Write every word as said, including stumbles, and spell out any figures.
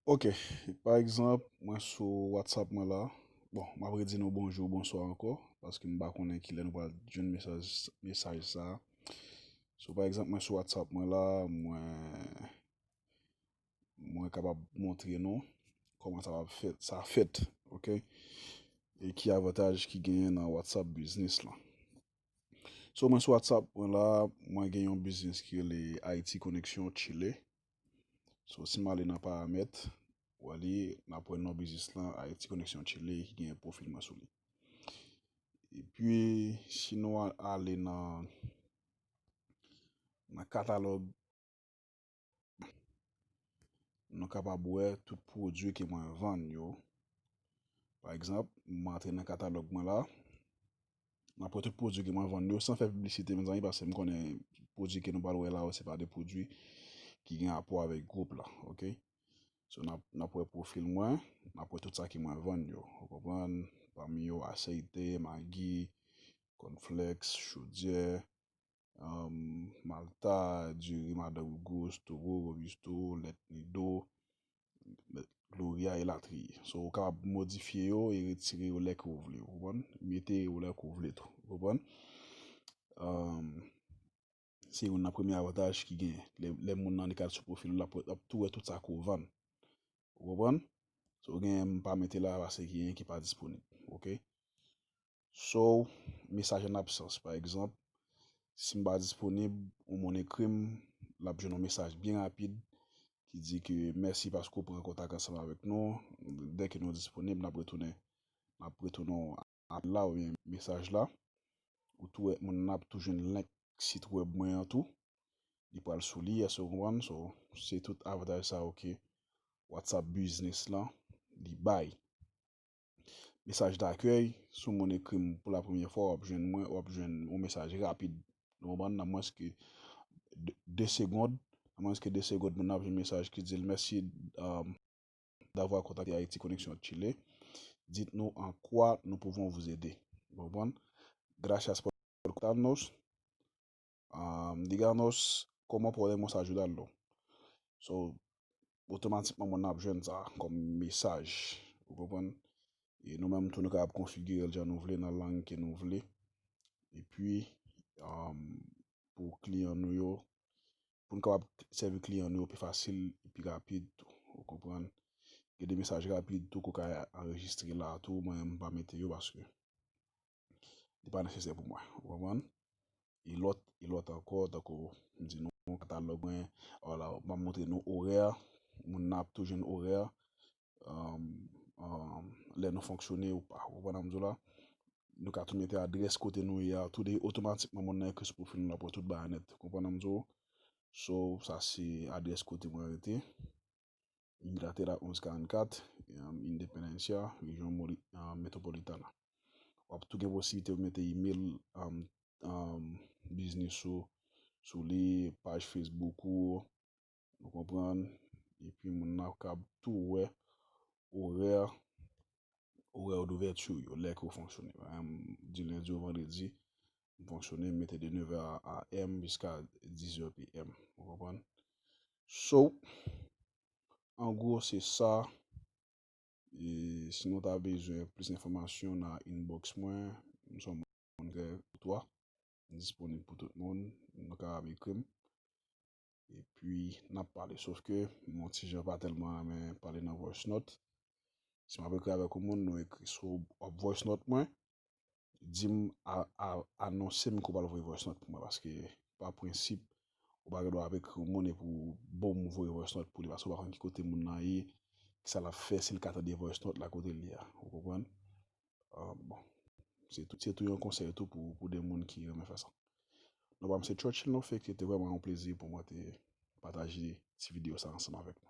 Ok, pa egzanp, mwen sou WhatsApp mwen la. Bon, m ap redi nou bonjou, bonswa ankò, paske m pa konnen kilè nou pral jwenn mesaj, mesaj sa a. So, pa egzanp, mwen sou WhatsApp mwen la, mwen, mwen kapab montre nou kòman sa va fèt, sa fèt, ok? E ki avantaj ki genyen nan WhatsApp Business lan. So, mwen sou WhatsApp mwen la, mwen gen yon biznis ki rele Haiti Connection Chile. So, si m ale nan paramèt, w a li, n ap wè non biznis lan, Haiti Connection Chile, ki gen pwofil mwen sou li. Epi, si nou a- ale nan, nan katalòg, nou kapab wè tout pwodui ke mwen vann yo. Pa egzanp, m antre nan katalòg mwen la, m ap wè tout pwodui ke mwen vann yo, san fè piblisite, mezanmi, paske m konnen pwodui ke nou pral wè la yo, se pa de pwodui ki gen rapò avèk gwoup la, ok? So, n ap, n ap wè pwofil mwen, n ap wè tout sa ke mwen vann yo, ou konprann? Pami yo, asayite, magi, kònflèks, chodyè, um, malta, diri, madan gougous, towo, robisto, lèt nido, gloria, elatriye. So, ou kapab modifye yo e retire yo lè ke ou vle, ou konprann? Mete yo lè ke ou vle tou, ou konprann? Um, se youn nan premye avantaj ki genyen. Lè, lè moun nan li ka al sou pwofil ou, l ap, l ap tou wè tout sa ke ou vann. Ou konprann? So, gen m pa mete la paske gen ki pa disponib, ok? So, mesaj an absans, pa egzanp, si m pa disponib, ou moun ekri m, l ap jwenn yon mesaj byen rapid ki di ke mèsi paske w pran kontak ansanm avèk nou. Dèke nou disponib, n ap retounen, n ap retounen apèl la oubyen mesaj la. Ou tou wè moun nan ap tou jwenn link sit web mwen an tou. Li pral sou li, èske w konprann? So, se tout avantaj sa yo ke WhatsApp Business lan li bay. Mesaj dakèy, si yon moun ekri m pou la premyè fwa, w ap jwenn mwen, w ap jwenn yon mesaj rapid. Ou konprann? Nan mwens ke de, de segond, nan mwens ke de segond, moun nan ap jwenn mesaj ki di l, mèsi, um, d'avoir contacté Haïti Connexion Chile. Dites-nous en quoi nous pouvons vous aider. Ou konprann? Gracias por contactarnos. Um, díganos cómo podemos ayudarlo. So, otomatikman, moun nan ap jwenn sa kòm mesaj. Ou konprann? E nou menm tou, nou kapab konfigire l jan nou vle, nan lang ke nou vle. Epi, um, pou kliyan nou yo, pou n kapab sèvi kliyan nou yo pi fasil, pi rapid tou. Ou konprann? Gen de mesaj rapid tou ke w ka anrejistre la tou, mwen menm m pa mete yo paske li pa nesesè pou mwen. Ou konprann? E lòt, e lòt ankò, tankou m di nou katalòg mwen, wala, m ap montre nou orè, moun nan ap tou jwenn orè, um, um, lè nou fonksyone ou pa. Ou konprann sa m di w la? Nou ka tou mete adrès kote nou ye a, tou de otomatikman moun nan ekri sou pwofil nou la pou tout bagay nèt. Ou konprann sa m di w? So, sa se adrès kote mwen rete. Inglaterra onz karannkat, um, Independencia, rejyon Moli-, um, Metropolitana. W ap tou gen posiblite pou mete email, um, um, biznis ou sou li, paj Facebook ou, ou konprann? Epi moun nan kab tou wè orè, orè douvèti yo, lè ke w fonksyone. Pa egzanp, di lendi o vandredi, m fonksyone, m mete de nevè a, a m jiska dizè p m. Ou konprann? So, an gwo, se sa. E si nou ta bezwen plis enfòmasyon nan inbox mwen, m se yon moun trè koutwa, m disponib pou tout moun, nou kapab ekri m. Epi, n ap pale. Sof ke m yon ti jan pa tèlman renmen pale nan voice note. Si m ap ekri avèk yon moun, nou ekri. So, w ap voice note mwen, di m, a, a, anonse m ke w pral voye voice note pou mwen, paske pa prensip, ou pa gen dwa ap ekri yon moun epi w bon m voye voice note pou li, paske w pa konn ki kote moun nan ye, ki sa l ap fè, si l ka tande voice note la kote l ye a. Ou konprann? Ah, bon. Se tou, se tou yon konsèy tou pou, pou de moun ki renmen fè sa. Non pa m se Churchill Nofek, se te vrèman yon plezi pou mwen te pataje ti videyo sa ansanm avèk nou.